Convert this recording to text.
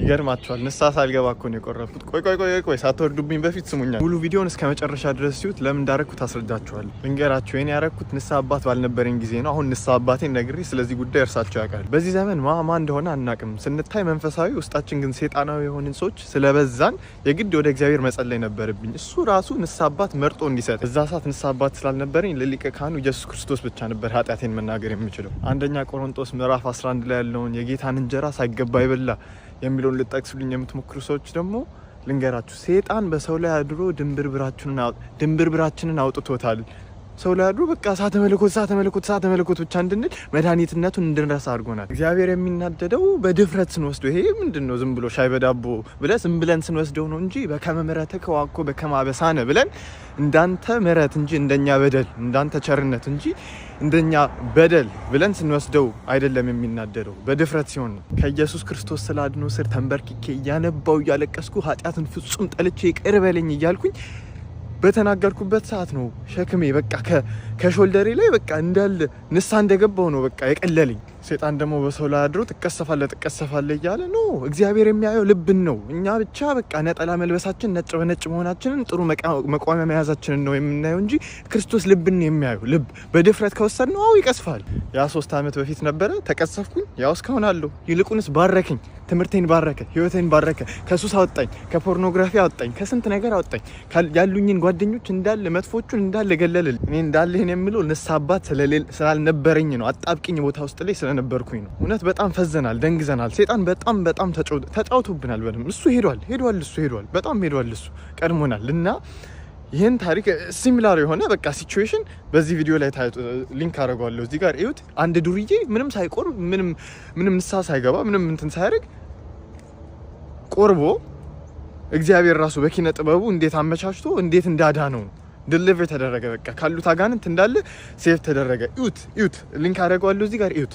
ይገርማችኋል። ንስሐ ሳልገባ እኮ ነው የቆረብኩት። ቆይ ቆይ ቆይ ቆይ፣ ሳትወርዱብኝ በፊት ስሙኛል። ሙሉ ቪዲዮን እስከ መጨረሻ ድረስ ሲዩት ለምን እንዳረግኩት አስረዳችኋለሁ። ልንገራችሁ፣ የኔ ያረግኩት ንስሐ አባት ባልነበረኝ ጊዜ ነው። አሁን ንስሐ አባቴን ነግሬ ስለዚህ ጉዳይ እርሳቸው ያውቃል። በዚህ ዘመን ማ እንደሆነ አናቅም። ስንታይ መንፈሳዊ፣ ውስጣችን ግን ሴጣናዊ የሆንን ሰዎች ስለበዛን የግድ ወደ እግዚአብሔር መጸለይ ነበረብኝ። እሱ ራሱ ንስሐ አባት መርጦ እንዲሰጥ። እዛ ሰዓት ንስሐ አባት ስላልነበረኝ ለሊቀ ካህኑ ኢየሱስ ክርስቶስ ብቻ ነበር ኃጢአቴን መናገር የምችለው። አንደኛ ቆሮንጦስ ምዕራፍ 11 ላይ ያለውን የጌታን እንጀራ ሳይገባ ይበላ የሚለውን ልጠቅሱልኝ የምትሞክሩ ሰዎች ደግሞ ልንገራችሁ፣ ሴጣን በሰው ላይ አድሮ ድንብርብራችንን አውጥቶታል። ሰው ላይ አድሮ በቃ እሳተ መለኮት፣ እሳተ መለኮት፣ እሳተ መለኮት ብቻ እንድንል፣ መድኃኒትነቱን እንድንረሳ አድርጎናል። እግዚአብሔር የሚናደደው በድፍረት ስንወስደው፣ ይሄ ምንድን ነው ዝም ብሎ ሻይ በዳቦ ብለህ ዝም ብለን ስንወስደው ነው እንጂ በከመ ምሕረትከ ወአኮ በከመ አበሳነ ብለን፣ እንዳንተ ምሕረት እንጂ እንደኛ በደል፣ እንዳንተ ቸርነት እንጂ እንደኛ በደል ብለን ስንወስደው አይደለም የሚናደደው፣ በድፍረት ሲሆን ነው። ከኢየሱስ ክርስቶስ ስዕለ አድኅኖ ስር ተንበርክኬ እያነባው እያለቀስኩ ኃጢአትን ፍጹም ጠልቼ ይቅር በለኝ እያልኩኝ በተናገርኩበት ሰዓት ነው ሸክሜ በቃ ከ shoulder ኤ ላይ በቃ እንዳለ ንስሐ እንደገባው ነው በቃ የቀለለኝ። ሴጣን ደግሞ በሰው ላይ አድሮ ትቀሰፋለህ ትቀሰፋለህ እያለ ነው። እግዚአብሔር የሚያየው ልብን ነው። እኛ ብቻ በቃ ነጠላ መልበሳችን፣ ነጭ በነጭ መሆናችንን፣ ጥሩ መቋሚያ መያዛችንን ነው የምናየው እንጂ ክርስቶስ ልብን ነው የሚያየው። ልብ በድፍረት ከወሰድነው አዎ ይቀስፋል። ያ 3 ዓመት በፊት ነበረ ተቀሰፍኩኝ። ያው እስካሁን አለሁ። ይልቁንስ ባረከኝ። ትምህርቴን ባረከ፣ ህይወቴን ባረከ፣ ከሱስ አወጣኝ፣ ከፖርኖግራፊ አወጣኝ፣ ከስንት ነገር አወጣኝ። ያሉኝን ጓደኞች እንዳለ መጥፎቹን እንዳለ ገለልል። እኔ እንዳለ ይህን የምለው ንስሐ አባት ስላልነበረኝ ነው። አጣብቂኝ ቦታ ውስጥ ላይ ስለነበርኩኝ ነው። እውነት በጣም ፈዘናል፣ ደንግዘናል። ሴጣን በጣም በጣም ተጫውቶብናል። በደምብ እሱ ሄዷል ሄዷል፣ እሱ ሄዷል፣ በጣም ሄዷል። እሱ ቀድሞናል እና ይህን ታሪክ similar የሆነ በቃ situation በዚህ ቪዲዮ ላይ link አደርገዋለሁ፣ እዚህ ጋር እዩት። አንድ ዱርዬ ምንም ሳይቆርብ፣ ምንም ምንም ንስሐ ሳይገባ፣ ምንም እንትን ሳያደርግ ቆርቦ እግዚአብሔር ራሱ በኪነ ጥበቡ እንዴት አመቻችቶ እንዴት እንዳዳነው ነው። Deliver ተደረገ። በቃ ካሉት አጋንንት እንዳለ save ተደረገ። እዩት እዩት፣ link አደርገዋለሁ፣ እዚህ ጋር እዩት።